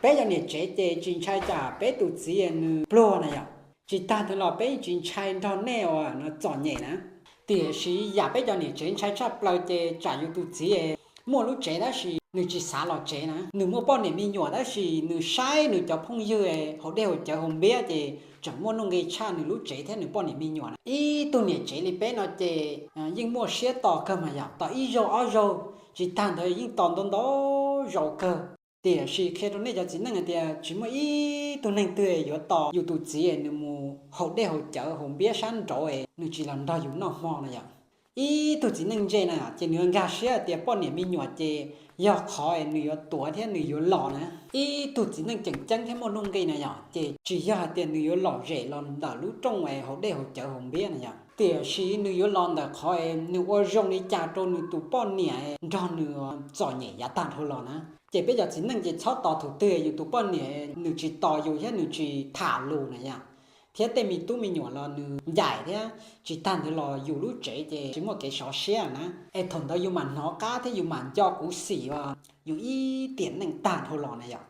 Peb cov niam tsev ces tsis ntshai tsam peb tus txiv nws pluag na yom. Tsis tag ntawd los peb tsis ntshai nrog nej uas no txom nyem na. Tiam sis yam peb cov niam tsev ntshai tshaj plaws ces tsam yus tus txiv muaj lub tsev tab sis nws tsis xav los tsev na. Nws muaj poj niam me nyuam tab sis nws saib nws cov phooj ywg haus dej haus cawv haus npiab ces tseem muaj nuj nqi tshaj nws lub tsev thiab nws poj niam me nyuam na. Ib tug niam tsev li peb no ces yeej muaj siab tos kawg mas yom, tos ib zaug ob zaug, tsis tag ntawd yeej tos ntau ntau zaus kawg. Tiam sis qhia rau nej cov txiv neej hais tias tsis muaj ib tug neeg twg yuav tos yus tus txiv nws mus haus dej haus cawv haus npiab sab nraud nws tsis los nrog yus noj hmo na yom. Ib tug txiv neej ntse na ces nws yuav nkag siab hais tias poj niam me nyuam ces yog qhov nws yuav tuav thiab nws yuav los na. Ib tug txiv neej tseem ceeb thiab muaj nuj nqi na yom, ces tsis yog hais tias nws yuav lom zem los ntawm lub rooj haus dej haus cawv haus npiab na yom. Tiam sis nws yuav los ntawm qhov nws ua zoo li cas rau nws tus poj niam nrog nws txom nyem yav tag dhau los na. Ces peb cov txiv neej ces txhob tos thaum twg yus tus poj niam nws tsis tos yus thiab nws tsis tham lus na yom, thiab tej me tub me nyuam los nws ncaim thiab tsis tag ntawd los yus lub tsev ces tsis muaj kev sov siab na. Es thaum ntawd yus mam hnov qab thiab yus mam nco kuv xim uas yus ib tiam neej tag dhau los na yom.